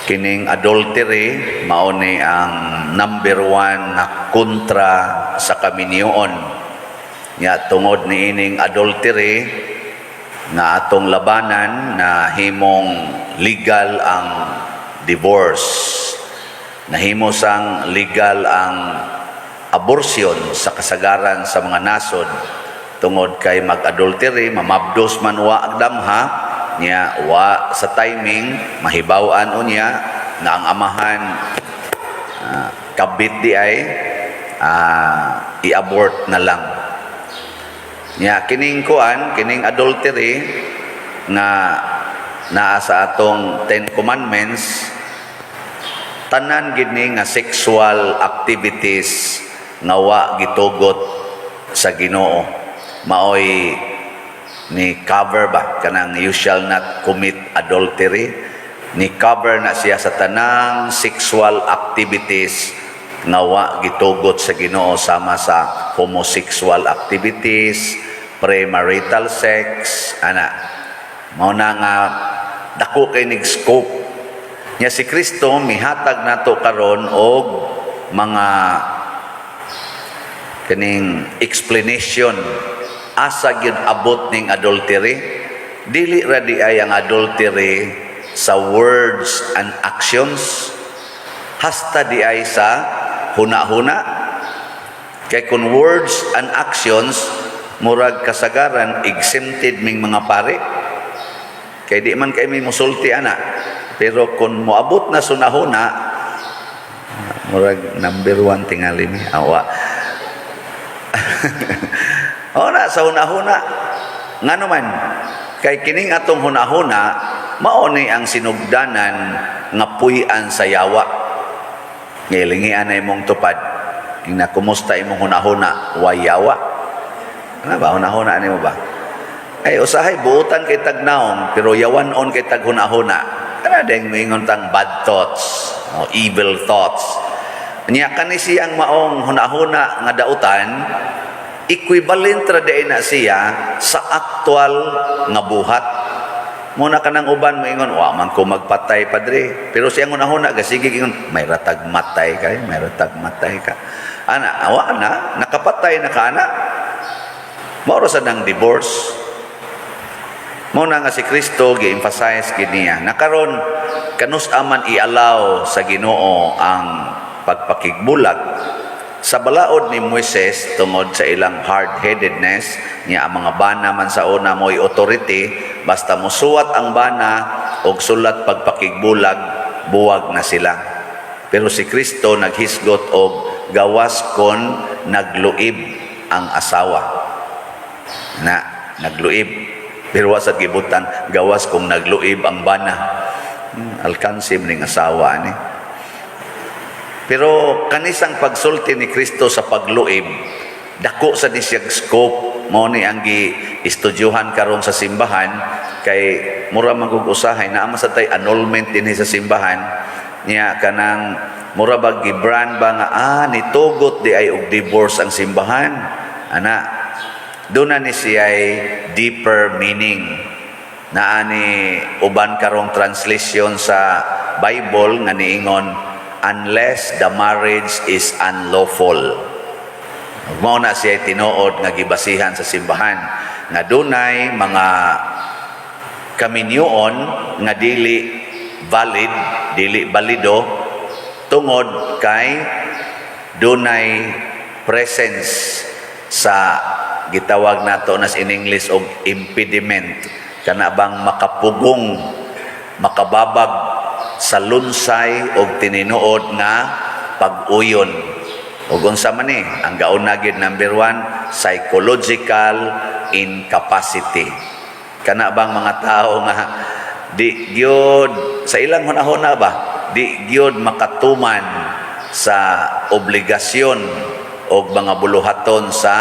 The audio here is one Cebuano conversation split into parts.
Kining adultery mao ni ang number one nga kontra sa kaminyoon. Nya tungod niining adultery nga atong labanan, na himong legal ang divorce. Nahimo sang legal ang abortion sa kasagaran sa mga nasod tungod kay mag-adultery, mamabdos man, wa agdamha niya, wa sa timing, mahibaw-an unya nga ang amahan kabit di ay i-abort na lang niya. Kining kuan, kining adultery nga naa sa atong Ten Commandments, tanan gid ni nga sexual activities nga wa gitugot sa Ginoo maoy ni cover ba. Kanang "You shall not commit adultery," ni cover na siya sa tanang sexual activities nga wa gitugot sa Ginoo, sama sa homosexual activities, premarital sex ana. Mao na nga dako kay nig scope nya. Si Kristo mihatag nato karon og mga kaning explanation asa gyud abot ning adultery. Dili ra di ay ang adultery sa words and actions, hasta di ay sa huna-huna. Kay kung words and actions, murag kasagaran exempted ming mga pare kay di man kay may musulti ana. Pero kung moabot na sa hunahuna, murag number one tingali mi awa. O na sa hunahuna, ngano man kay kining atong hunahuna mao ni ang sinugdanan nga puy-an sa yawa. Ngilingian na imong tupad. Ina, kumusta imong hunahuna? Way yawa? Ano ba hunahuna nimo ba? Ay usahay buotan kay tagnaong, pero yawan-on kay tag hunahuna. Kana ding moingon tang bad thoughts o evil thoughts. Nya kani siyang maong hunahuna nga dautan, equivalent ra diay na siya sa actual nga buhat. Muna kanang uban moingon, "Wa man ko magpatay, padre." Pero siyang hunahuna gasige ingon, "May ratag matay kay, may ratag matay ka." Ana, awa na, nakapatay na ka ana. Mao ra sa nang divorce. Mao na nga si Kristo gi-emphasize gid niya. Na karon, kanus aman i-allow sa Ginoo ang pagpakigbulag? Sa balaod ni Moises, tungod sa ilang hard-headedness niya, ang mga bana man sa una mo'y authority, basta musuwat ang bana og sulat pagpakigbulag, buwag na sila. Pero si Kristo naghisgot og gawas kon nagluib ang asawa na nagluib. Pero wa sa gibutan gawas kung nagluib ang bana. Alkansi ning asawa ni. Pero kanisang pagsulti ni Kristo sa pagluib, dako sa ni siyang scope. Mao ni ang gi-estudyuhan karon sa simbahan kay mura man kog usahay naa man sa tay annulment dinhi sa simbahan niya. Kanang mura ba gibran ba nga nitugot di ay og divorce ang simbahan ana. Doon na ni siya deeper meaning. Naa ni uban karong translation sa Bible nga niingon, "Unless the marriage is unlawful." Mao na siya tinuod nga gibasihan sa simbahan nga dunay mga kaminyoon nga dili valid, dili balido tungod kay dunay presence sa gitawag nato nas in English og impediment, kana bang makapugong, makababag sa lunsay og tininuod nga pag-uyon. Ug unsa man ni ang gauna gid? Number one, psychological incapacity. Kana bang mga tao nga di gyud sa ilang hunahuna ba, di gyud makatuman sa obligasyon og mga buluhaton sa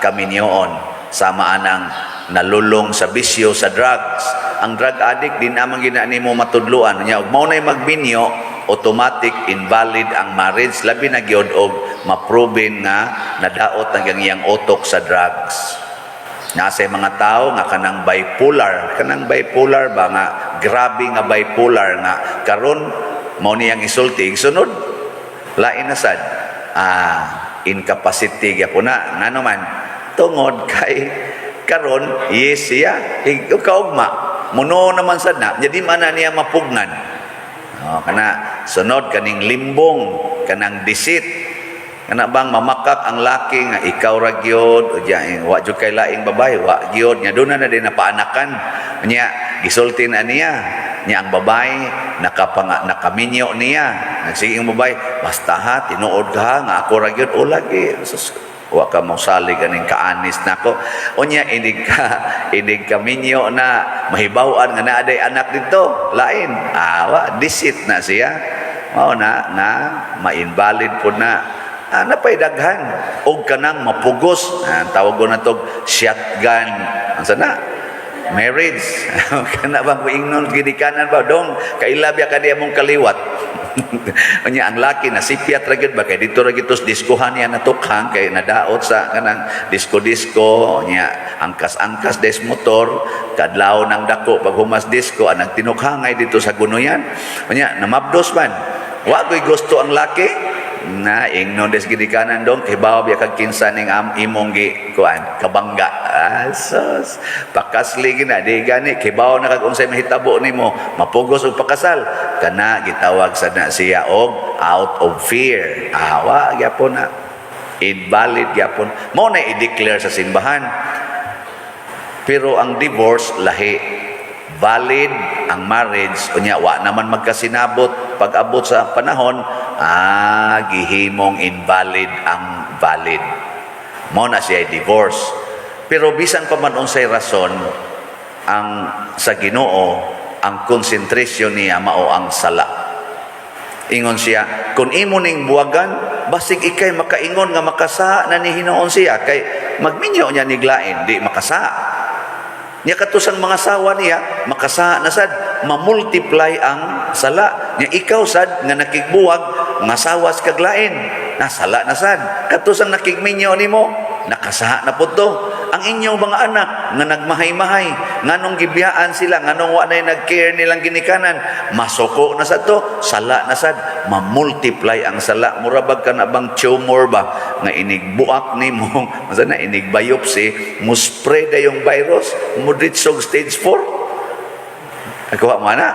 kaminyoon, sama anang nalulong sa bisyo sa drugs. Ang drug addict, di naman gina nimo matudloan nya. Og mao nay magminyo, automatic invalid ang marriage, labi na gyud og maproven nga nadaot ang iyang utok sa drugs. Nasa mga tao nga kanang bipolar ba nga grabe nga bipolar nga karon Mao ni ang isulti igsunod. Lain na sad. Incapacity gyapon na. Ngano man? Tungod kay karon yes siya kaugma muno naman sad na, jadi man na niya mapugnan. Oh, kana sunod kaning limbong, kanang deceit, kana bang mamakak ang laki nga ikaw ra gyud o diya, wa jud kay laing babae, wa gyud nya doon na din napaanakan niya, gisulti na niya niya ang babae nakapanga nakaminyo niya. Nagsige ang babae, "Basta ha, tinuod ka ha, nga ako ra gyud." O lagi. Sus, wa ka mo salig aning kaanis nako. Unya inig ka minyo na mahibaw-an nga naa day anak dito lain. Wa deceit na siya, mao na nga ma-invalid pud na. Napay daghan og kanang mapugos, tawag ko na tog shotgun ang sana marriage. Kana bang moingnon ginikanan ba, "Dong, kaila biya ka di among kaliwat?" Unya ang laki na sipyat ra gyud ba, kay dito ra gyud tos diskuhan niya natukhang, kay nadaot sa kanang disco-disco niya, angkas-angkas des motor kadlaw ng dako pag humas disco ang nagtinukhangay dito sa gunoyan. Unya namabdos man, wa ko'y gusto ang laki na ingnon des ginikanan, "Dong, kibaw biya kag kinsa ning imong gi kuan kabangga." Sus, pakasli gina di gani kibaw na kag unsay mahitabo nimo, mapugos og pakasal. Kana gitawag sa na siya og out of fear. Awa gyapon na invalid gyapon, mao na i-declare sa simbahan. Pero ang divorce lahi. Valid ang marriage, unya wa naman magkasinabot pag abot sa panahon, gihimong invalid ang valid. Mao na siya divorce. Pero bisan pa man unsay rason, ang sa Ginoo, ang concentration niya mao ang sala. Ingon siya, kung imo ning buwagan, basig ikay makaingon nga makasa na ni hinuon siya, kay magminyo niya niglain, di makasa. Nya katusang mga sawa niya, makasa na sad, mamultiply ang sala. Nya ikaw sad nga nakigbuwag, nga sawas kag lain, nasala na sad. Katusang nakigminyo nimo, nakasaha na pud to. Ang inyong mga anak nga nagmahay-mahay, nganong gibiyaan sila, nganong wa na nag-care nilang ginikanan, masuko na sad to, sala na sad, mamultiply ang sala. Mura bag ka na bang tumor ba nga inig buak nimo, masa na inig biopsy, mo spread na yung virus, mo og stage 4. Nakuha mo na.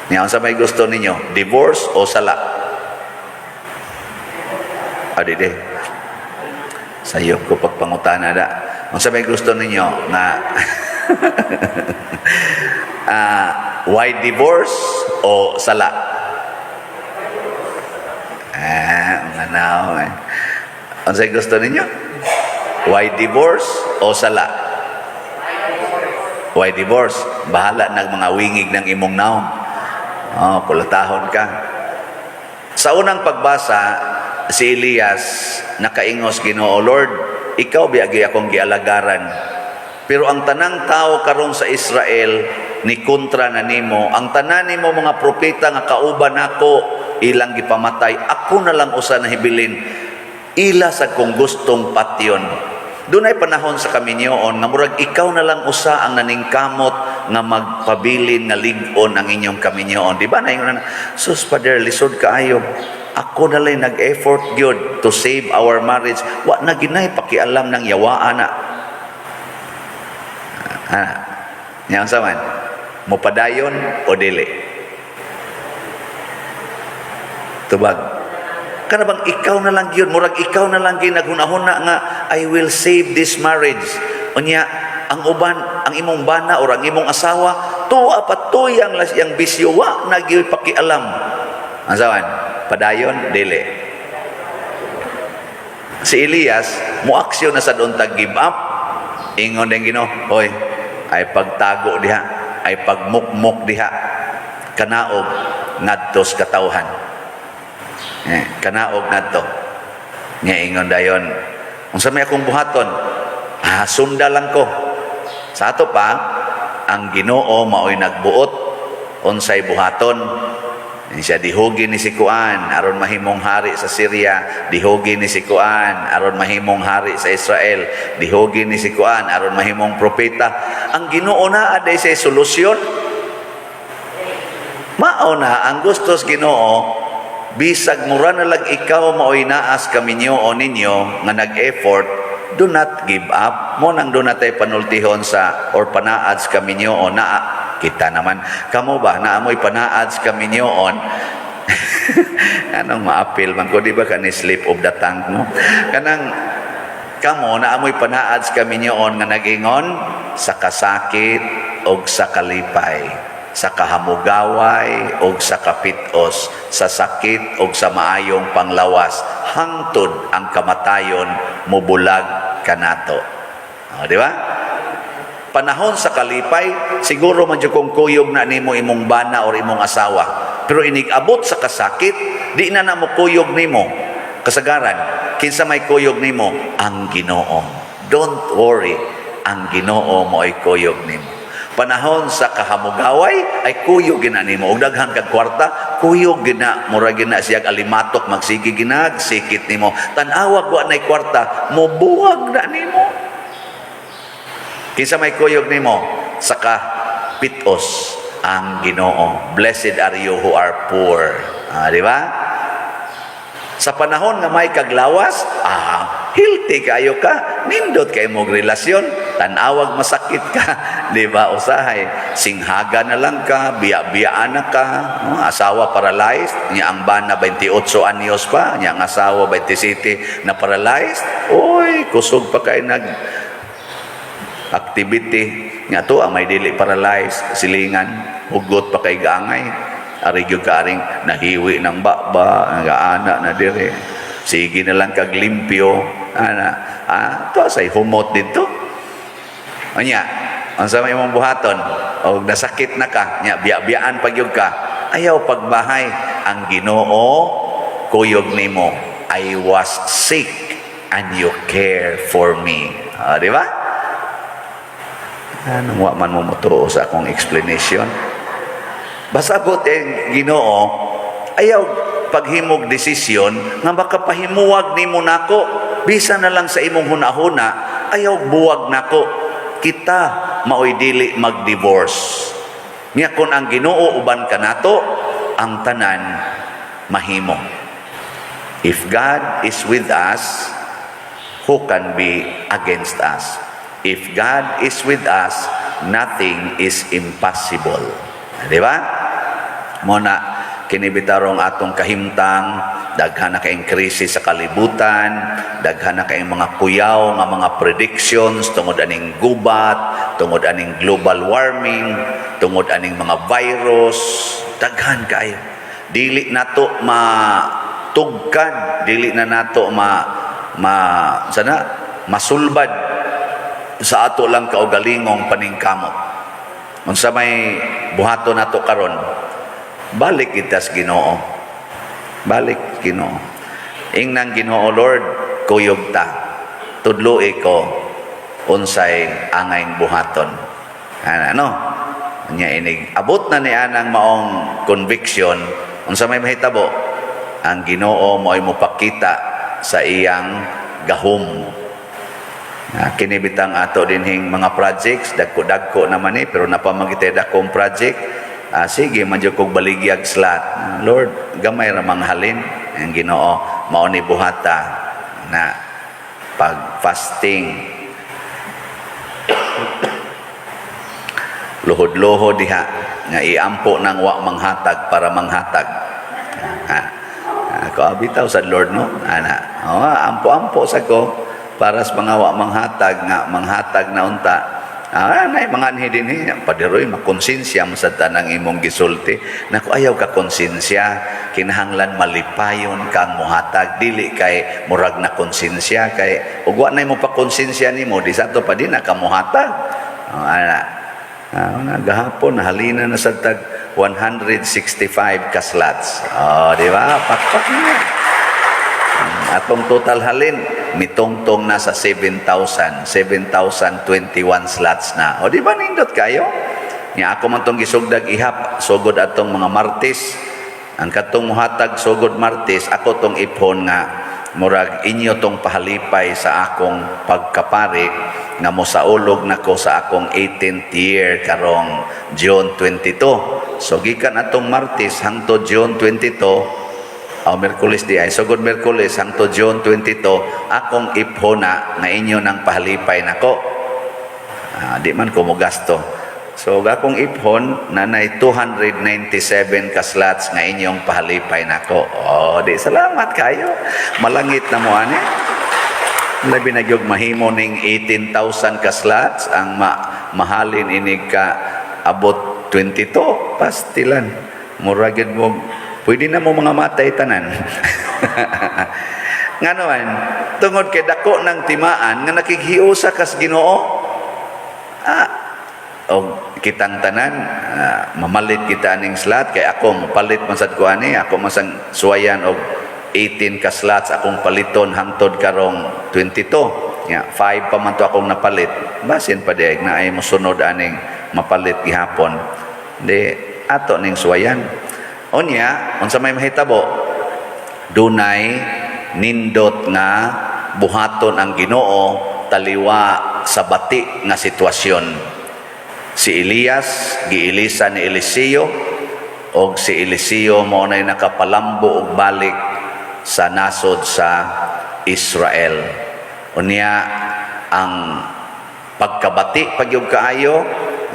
Niya sa may gusto ninyo, divorce o sala? Ah, di. Sayop ko pagpangutana da. Unsa may gusto ninyo nga why divorce o sala? Mga nao eh. Unsay gusto ninyo? Why divorce o sala? Why divorce? Bahala nag mga wingig ng imong naong. Oh, kulatahon ka. Sa unang pagbasa, si Elias nakaingos, "Ginoo Lord, ikaw biagi akong gialagaran. Pero ang tanang tao karon sa Israel ni kontra na nimo, ang tanan nimo mga propeta nga kauban nako ilang gipamatay, ako na lang usa na hibilin. Ila sa kong gustong patyon." Dunay panahon sa kaminyoon nga murag ikaw na lang usa ang naningkamot nga magpabilin nga lig-on ang inyong kaminyoon. Di ba na ingon na, "Sus, Father, lisod kaayo. Ako na lang nag-effort gyud to save our marriage. Wa na ginay pakialam ng yawaan na." Nya unsa man? Mopadayon o dili? Tubag. Kana bang ikaw na lang gyud, murag ikaw na lang gyud naghunahuna nga "I will save this marriage." Unya ang uban, ang imong bana or ang imong asawa, tuwa pa tuyang las yang bisyo, wa na gyud pakialam. Unsa man? Padayon dili? Si Elias moaksyon na sa doon tag give up. Ingon din Ginoo, "Hoy, ay pagtago diha, ay pagmukmok diha. Kanaog ngadto sa katawhan." Kanaog ngadto. Nya ingon dayon, "Unsa may akong buhaton?" "Sunda lang ko." Sa ato pa, ang Ginoo mao'y nagbuot unsay buhaton. Ini siya, dihugi ni si Kuan aron mahimong hari sa Syria, dihugi ni si Kuan aron mahimong hari sa Israel, dihugi ni si Kuan aron mahimong propeta. Ang Ginoo na aday sa solusyon. Mao na ang gustos Ginoo, bisag mura na lang ikaw maoy naas kaminyo o ninyo nga nag-effort, do not give up. Mao nang do natay panultihon sa or panaad sa kaminyoon na kita naman. Kamo ba, naamoy panaad sa kaminyoon? Anong maapil man ko, di ba, kani slip of the tongue, no? Kanang kamo, naamoy panaad sa kaminyoon nga nagingon sa kasakit og sa kalipay, sa kahamugaway og sa kapitos, sa sakit og sa maayong panglawas, hangtod ang kamatayon mubulag kanato. O, di ba? Panahon sa kalipay, siguro man jud kung kuyog na nimo imong bana or imong asawa. Pero inig abot sa kasakit, di na na mo kuyog nimo. Kasagaran, kinsa may kuyog nimo? Ang Ginoo. Don't worry, ang Ginoo mo ay kuyog nimo. Panahon sa kahamugaway ay kuyog gina nimo. Og daghan kag kwarta, kuyog gina, mura gina siya alimatok magsige ginag sikit nimo. Tan-awag wa nay kwarta, mobuwag na nimo. Kinsa may kuyog nimo sa kapitos? Ang Ginoo. Blessed are you who are poor. Ah, di ba? Sa panahon nga may kaglawas, healthy kayo ka, nindot kay mong relasyon, tan-awag masakit ka, di ba? Usahay, singhaga na lang ka, biya-biyaan na ka, no? Asawa paralyzed, niya ang bana 28 anyos pa, niya ang asawa 27 na paralyzed, oy, kusog pa kay nag activity nga to ang may dili paralyzed, silingan, hugot pa kay gaangay, ari gyud ka aring nahiwi ng baba, nagaana na dire, sige na lang kag limpyo ana, to say humot dito. Anya unsa may imong buhaton og nasakit na ka nya, biya-biyaan pa gyud ka? Ayaw pagbahay, ang Ginoo kuyog nimo. "I was sick and you care for me." Ah, di ba? Anong wa man mo motuo sa akong explanation? Basta abot eh, Ginoo, ayaw paghimog desisyon nga makapahimuwag nimo nako, bisa na lang sa imong hunahuna, ayaw buwag nako. Kita maoy dili mag-divorce. Nya kung ang Ginoo uban kanato, ang tanan mahimo. If God is with us, who can be against us? If God is with us, nothing is impossible. Di ba? Mao na kini bitarong atong kahimtang, daghan na kaayong krisis sa kalibutan, daghan na kaayong mga kuyaw nga mga predictions tungod aning gubat, tungod aning global warming, tungod aning mga virus, daghan kaayo. Dili nato matugkad, dili na nato ma ma sana masulbad sa ato lang kaugalingong paningkamot. Unsa may buhaton nato karon? Balik kita sa Ginoo. Balik Ginoo. Ingnang Ginoo, "Lord, kuyog ta. Tudloi ko unsay angayng buhaton." Ana no? Nya inig abot na ni anang maong conviction, unsa may mahitabo? Ang Ginoo mo ay mopakita sa iyang gahom. Kini bitang ato dinhing mga projects, dagko-dagko naman eh, pero napamagitay dakong project, sige, man jud kog baligyag slot. Lord, gamay ra manghalin ang Ginoo, mao ni buhata na pag fasting, luhod-luhod diha nga iampo nang wa manghatag para manghatag. Ha. Ako bitaw sa Lord, no, ana, oh, ampo-ampo sa ko para sa mga wa manghatag nga manghatag na unta. Nay mga anhi dinhi, "Paderoy, makonsensya mo sa tanang imong gisulti." Nako, ayaw ka konsensya, kinahanglan malipayon kang muhatag, dili kay murag na konsensya, kay ug wa nay mo pa konsensya nimo di sa pa di na ka muhatag. Oh, ana. Na gahapon halina na sa tag 165 ka slots. Oh, di ba? Pakpak na. Atong total halin mitongtong na sa 7,000, 7,021 slots na. O, di ba nindot kayo? Nya ako man tong gisugdag ihap, sugod atong mga Martes. Ang katong muhatag sugod Martes, ako tong ipon nga Murag inyo tong pahalipay sa akong pagkapari nga mosaulog nako sa akong 18th year karong June 22. So gikan atong Martes hangtod June 22, aw, Miyerkules diay. Sugod Miyerkules hangtod June 22, akong iphona nga inyo nang pahalipay nako. Ah, di man ko mo gasto. So akong iphon nanay 297 ka slots nga inyong pahalipay nako. Oh, di salamat kayo. Malangit na mo ani. Labi na gyud mahimo ning 18,000 ka slots ang mahalin inig ka abot 22, pastilan. Mura gyud mo, pwede na mo mga matay tanan. Ngano man, tungod kay dako ng timaan nga nakighiusa kas Ginoo. Ah, og kitang tanan, mamalit kita aning slot kay ako mapalit man sad ko ani, ako man sang suwayan og 18 ka slots akong paliton hangtod karong 22. Ya, 5 pa man to akong napalit. Basin pa diay na ay mosunod aning mapalit gihapon. Di ato ning suwayan. Unya, unsa may mahitabo? Dunay nindot nga buhaton ang Ginoo taliwa sa bati nga sitwasyon. Si Elias giilisa ni Eliseo, og si Eliseo mao nay nakapalambo og balik sa nasod sa Israel. Unya ang pagkabati pagyud kaayo,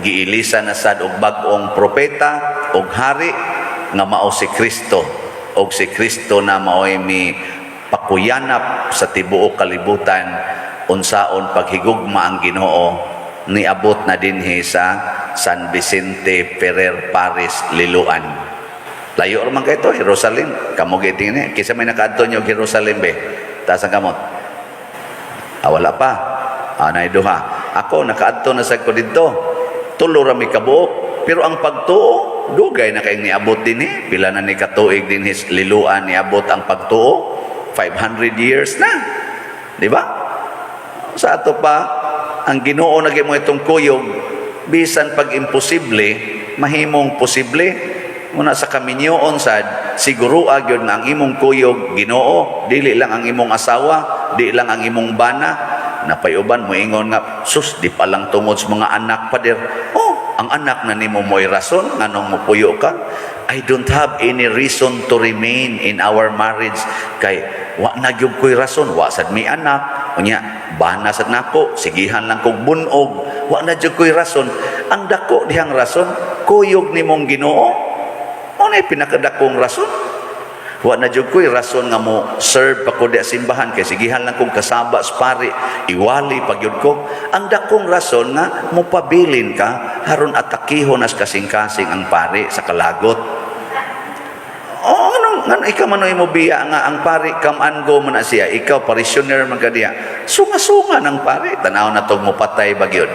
giilisa na sad og bag-ong propeta og hari nga mao si Kristo, og si Kristo na maoy mi pakuyanap sa tibuok kalibutan unsaon paghigugma ang Ginoo. Niabot na dinhi sa San Vicente Ferrer Parish, Liloan. Layo ra man kay to Jerusalem. Kamo gitingin kinsa may nakaadto niyo Jerusalem be? Taas ang kamot. Ah, wala pa. Ah, naay duha. Ako nakaadto na sad ko didto. Tulo ra mi kabuok, pero ang pagtuo dugay na kay niabot dinhi. Pila na ni katuig dinhi sa Liloan niabot ang pagtuo? 500 years na. Di ba? Sa ato pa, ang Ginoo na mo itong kuyog, bisan pag imposible, mahimong posible. Muna sa kaminyoon sad, siguro gyud nga ang imong kuyog Ginoo, dili lang ang imong asawa, di lang ang imong bana. Napayuban mo ingon nga, "Sus, di pa lang tungod sa mga anak, pader." Oh, ang anak na nimo mo'y rason nganong mopuyo ka. "I don't have any reason to remain in our marriage kay wa na gyud ko'y rason, wa sad mi anak. Unya, bana sad nako, sigihan lang kog bunog, wa na gyud ko'y rason." Ang dako dihang rason, kuyog nimong Ginoo. Mao na pinakadakong rason. "Wa na jud ko'y rason nga mo serve pa ko di simbahan kay sigihan lang kong kasaba sa pari, iwali pa gyud ko." Ang dakong rason nga mopabilin ka haron atakihon as kasing-kasing ang pari sa kalagot. Oh, anong, ngano ikaw man mo biya nga ang pari come and go man na siya, ikaw parishioner man ka diya. Sunga-sunga ng pari, tanaw na tog mo patay ba gyud.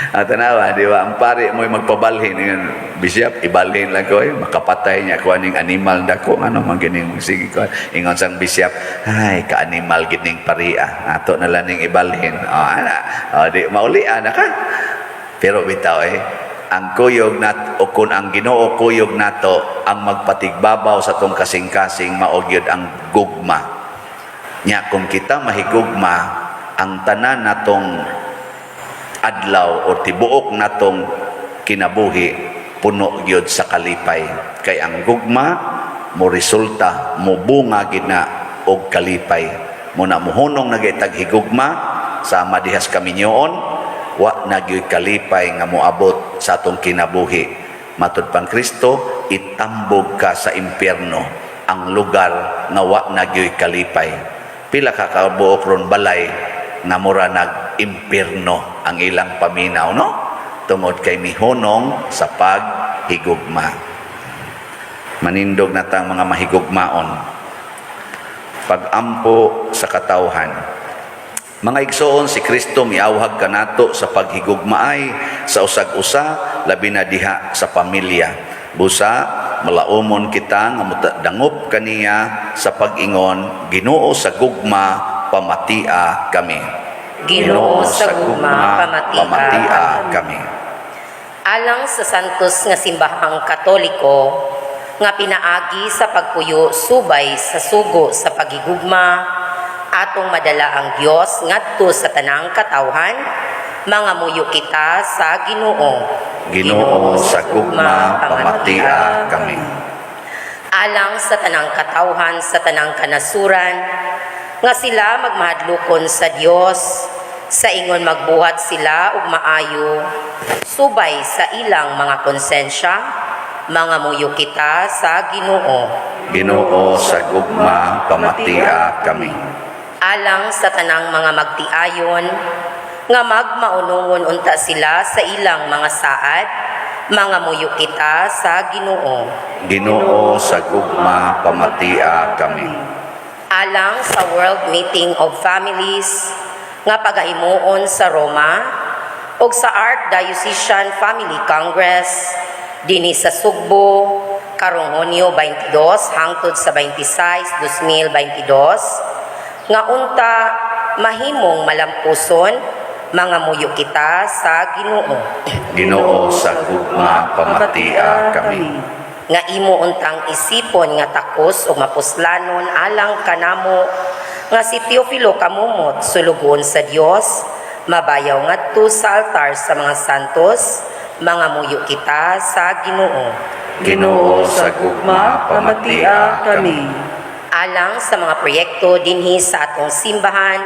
Ah, tanawa, di ba? Ang pari mo'y magpabalhin. Yun, "Bishop, ibalhin lang ko. Eh. Makapatay niya ko aning animal dako. Ano, man gining sige ko." Ingon sang bishop, "Ay, ka-animal gining pari ah. Ato na lang ning ibalhin." Oh, ana. Oh, di, mauli, ana ka. Pero bitaw eh, ang kuyog nat o kung ang Ginoo kuyog nato, ang magpatigbabaw sa tong kasing-kasing mao gyud ang gugma. Nya kung kita mahigugma, ang tanan natong adlaw o tibuok natong kinabuhi puno gyud sa kalipay, kay ang gugma mo resulta, mo bunga gid na og kalipay. Mo na muhunong na gitag higugma sama dihas kaminyoon, wa na gyud kalipay nga moabot sa atong kinabuhi. Matud pang Kristo, itambog ka sa impyerno, ang lugar nga wa na gyud kalipay. Pila ka kabuok ron balay nga mura nag impyerno ang ilang paminaw, no? Tungod kay mihunong sa paghigugma. Manindog na tang mga mahigugmaon. Pag-ampo sa katawhan. Mga igsoon, si Kristo miawhag kanato sa paghigugmaay sa usag-usa, labi na diha sa pamilya. Busa malaumon kita nga dangop kaniya sa pag-ingon, "Ginoo sa gugma, pamatia kami." Ginoo sa gugma, pamatia pamatia kami. Alang sa Santos nga Simbahang Katoliko, Nga pinaagi sa pagpuyo subay sa sugo sa paghigugma, atong madala ang Dios ngadto sa tanang katawhan, mangamuyo kita sa Ginoo. Ginoo sa gugma, pamatia kami. Alang sa tanang katawhan sa tanang kanasuran, nga sila magmahadlokon sa Dios, sa ingon magbuhat sila og maayo subay sa ilang mga konsensya, mangamuyo kita sa Ginoo. Ginoo sa gugma, pamatia kami. Alang sa tanang mga magtiayon, nga magmaunungon unta sila sa ilang mga saad, mangamuyo kita sa Ginoo. Ginoo sa gugma, pamatia kami. Alang sa World Meeting of Families nga pagahimuon sa Roma ug sa Archdiocesan Family Congress dinhi sa Sugbo karong Hunyo 22 hangtod sa 26, 2022, nga unta mahimong malampuson, mangamuyo kita sa Ginoo. Ginoo sa gugma, pamatia kami. Nga imo untang isipon nga takos o mapuslanon alang kanamo nga si Teofilo Camomot, sulugoon sa Dios, mabayaw ngadto sa altar sa mga santos, mangamuyo kita sa Ginoo. Ginoo sa gugma, pamatia kami. Alang sa mga proyekto dinhi sa atong simbahan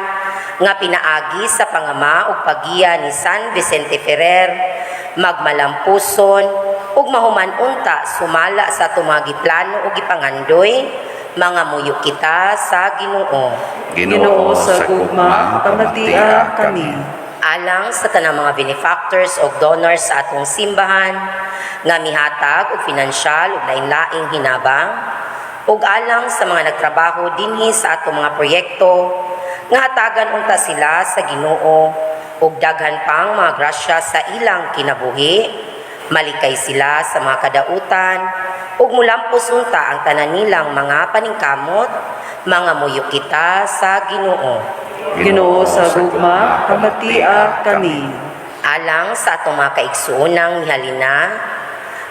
nga pinaagi sa pangama ug paggiya ni San Vicente Ferrer magmalampuson ug mahuman unta sumala sa atong mga giplano ug gipangandoy, mangamuyo kita sa Ginoo. Ginoo sa gugma, pamatia kami. Alang sa tanang mga benefactors o donors sa atong simbahan nga mihatag og pinansyal ug lain-laing hinabang, ug alang sa mga nagtrabaho dinhi sa atong mga proyekto, nga hatagan unta sila sa Ginoo ug daghan pang mga grasya sa ilang kinabuhi, malikay sila sa mga kadautan ug mulampos unta ang tanan nilang mga paningkamot, mangamuyo kita sa Ginoo. Ginoo sa gugma, pamatia kami. Alang sa atong mga kaigsuonang mihalina,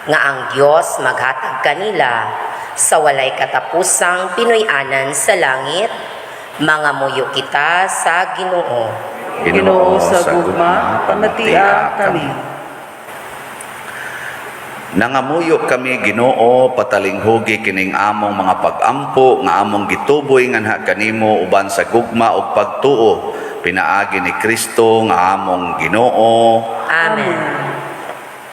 nga ang Dios maghatag kanila sa walay katapusang pinuy-anan sa langit, mangamuyo kita sa Ginoo. Ginoo sa gugma, pamatia kami. Nangamuyo kami, Ginoo, patalinghugi kining among mga pag-ampo nga among gituboy nganha kanimo uban sa gugma ug pagtuo pinaagi ni Kristo nga among Ginoo. Amen.